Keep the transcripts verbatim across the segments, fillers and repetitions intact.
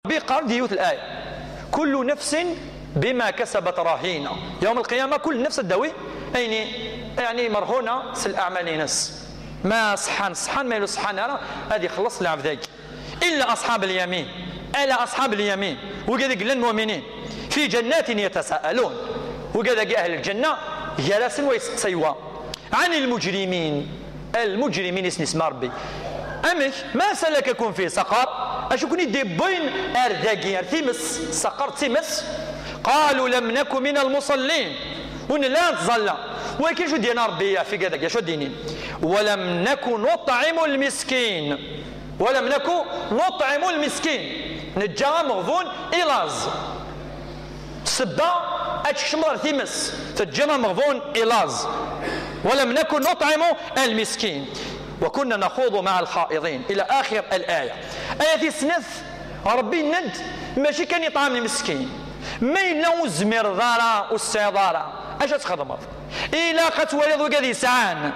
Ṛebbi yeqqar-d yiwet laya: كل نفس بما كسبت رهينة. Yawm lqiyama, kul nefs ad d-tawi ayen i, yeɛni, merhuna s leɛmal-ines. Ma ṣeḥḥan, ṣeḥḥan, ma ur ṣeḥḥan ara, ad ixelleṣ lɛebd-agi. إلا أصحاب اليمين. ألا أصحاب اليمين, wigad i yellan muminin, في جنات يتساءلون. Wigad-agi, ahl lǧenna, gar-asen wa yesteqsay wa: عن المجرمين. المجرمين, isem-is Ṛebbi. Amek? ما سلككم في سقر؟ Acu ken-id-yewwin ar dagi, ar times? Saqar d times. قالوا لم نك من المصلين. Ur nelli nettẓalla. Walakin acu d-yenna Ṛebbi ɣef wigad-agi? Acu d-inin? ولم نك نطعم المسكين. ولم نك نطعم المسكين. Neǧǧa ameɣbun i laẓ. Ssebba, ad tkecmeḍ ar times, teǧǧam ameɣbun i laẓ. ولم نك نطعم المسكين وكنا نخوض مع الخائضين إلى آخر الآية. Aya tis snat, Ṛebbi yenna-d, mačči kan iṭɛam lmiskin. Ma yella ur tezmireḍ ara, ur tesɛiḍ ara, acu ad txedmeḍ? Ilaq ad twaliḍ wigad yesɛan.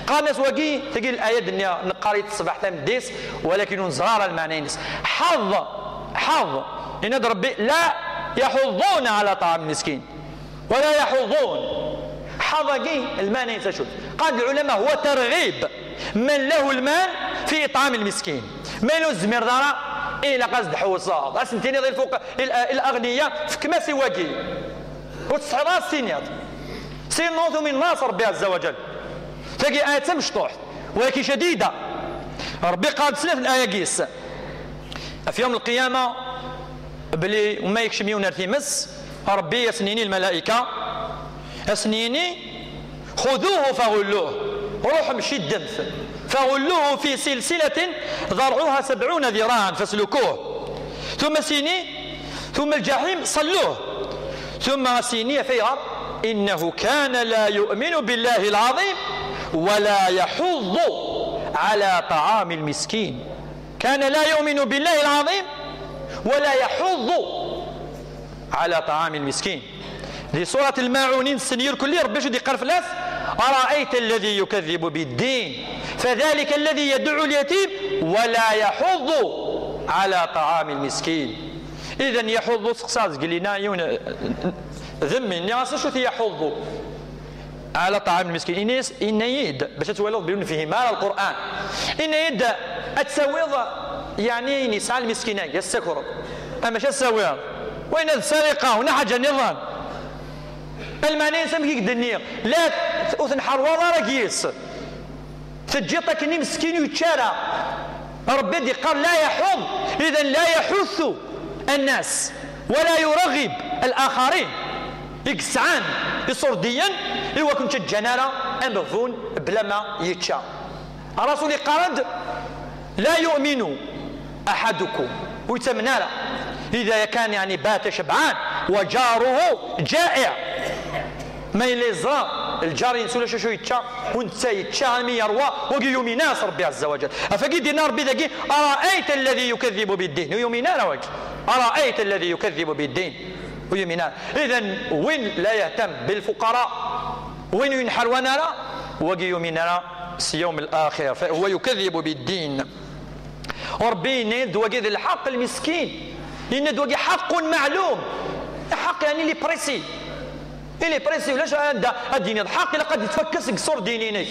Qqaren-as wagi, tagi laya d-nni neqqar-itt ṣṣbeḥ tameddit, walakin ur neẓra ara lmeɛna-ines. Ḥeḍ, ḥeḍ, yenna-d Ṛebbi: لا يحضون على طعام المسكين ولا يحضون. Ḥeḍ-agi, lmeɛna-ines acu? Qal lɛulama: هو ترغيب من له المال في إطعام المسكين. Ma yella ur tezmireḍ ara, ilaq ad s-d-tḥewṣeḍ, ad sen-tiniḍ i lfuq-, i l-, i laɣniya: fkem-as i wagi. Ur tesɛiḍ ara s-tiniḍ. Sinon tumineḍ-as Ṛebbi ɛezza wa ǧal. Tagi ayat d tamecṭuḥt, walakin cedida. Ṛebbi qal-d snat n ayat-is. Ɣef yawm lqiyama, belli ma yekcem yiwen ar times, Ṛebbi ad sen-yini lmalayka, ad sen-yini: خذوه فغلوه. Ruḥem, ciddemt. فغلوه في سلسلة ذرعها سبعون ذراعا فاسلكوه. Tumma ad s-yini, ثم الجحيم صلوه. Tumma ad s-yini ɣef ayɣer: إنه كان لا يؤمن بالله العظيم ولا يحض على طعام المسكين. كان لا يؤمن بالله العظيم ولا يحض على طعام المسكين. Di surat Lmaɛun, nessen irkelli, Ṛebbi acu d-yeqqar fell-as: أرأيت الذي يكذب بالدين فذلك الذي يدع اليتيم ولا يحض على طعام المسكين. Idan, يحض, seqsaɣ zgelli-na yiwen, d mmi, nniɣ-as: acu-t يحض على طعام المسكين؟ Ini-as, yenna-yi-d, bac ad twaliḍ belli ur nefhim ara Lqur'an. Yenna-yi-d: ad tawiḍ, yeɛni, ayen yesɛa lmiskin-agi, ad s-takreḍ. Ama ad s-tawiḍ, wayen d ssariqa, ur ḥaǧa nniḍen. Lmeɛna-ines, amek i k-d-nniɣ, la, ur tenḥerwaḍ ara deg-s. Teǧǧiḍ akken i meskin ur yečči ara. Ṛebbi d-yeqqar: لا يحض. إذا لا يحث الناس ولا يرغب الآخرين. I yesɛan iṣurdiyen, i wakken ur ǧǧan ara ameɣbun bla ma yečča. Ṛṛasul yeqqar-d: لا يؤمن أحدكم, ur yettamen ara, إذا كان, yeɛni, بات شبعان وجاره جائع. Ma yella yeẓra lǧar-ines ulac acu yečča, u netta yečča armi yerwa, wagi yumin-as Ṛebbi ɛezza wa ǧal. Ɣef wagi d-yenna Ṛebbi dagi: أرأيت الذي يكذب بالدين. Ur yumin ara wagi. أرأيت الذي يكذب بالدين. Ur yumin ara. Idan, win la yehtam bil fuqara, win ur yenḥerwan ara, wagi yumin ara s yawm al-axir, فهو يكذب بالدين. Ṛebbi yenna-d wagi d lḥeqq lmiskin. Yenna-d wagi حق معلوم. Lḥeqq, yeɛni, il est précis. Il est précis, ulac anda ad d-tiniḍ lḥeqq, ilaq ad d-yettwakkes seg ṣṣurdiyen-inek.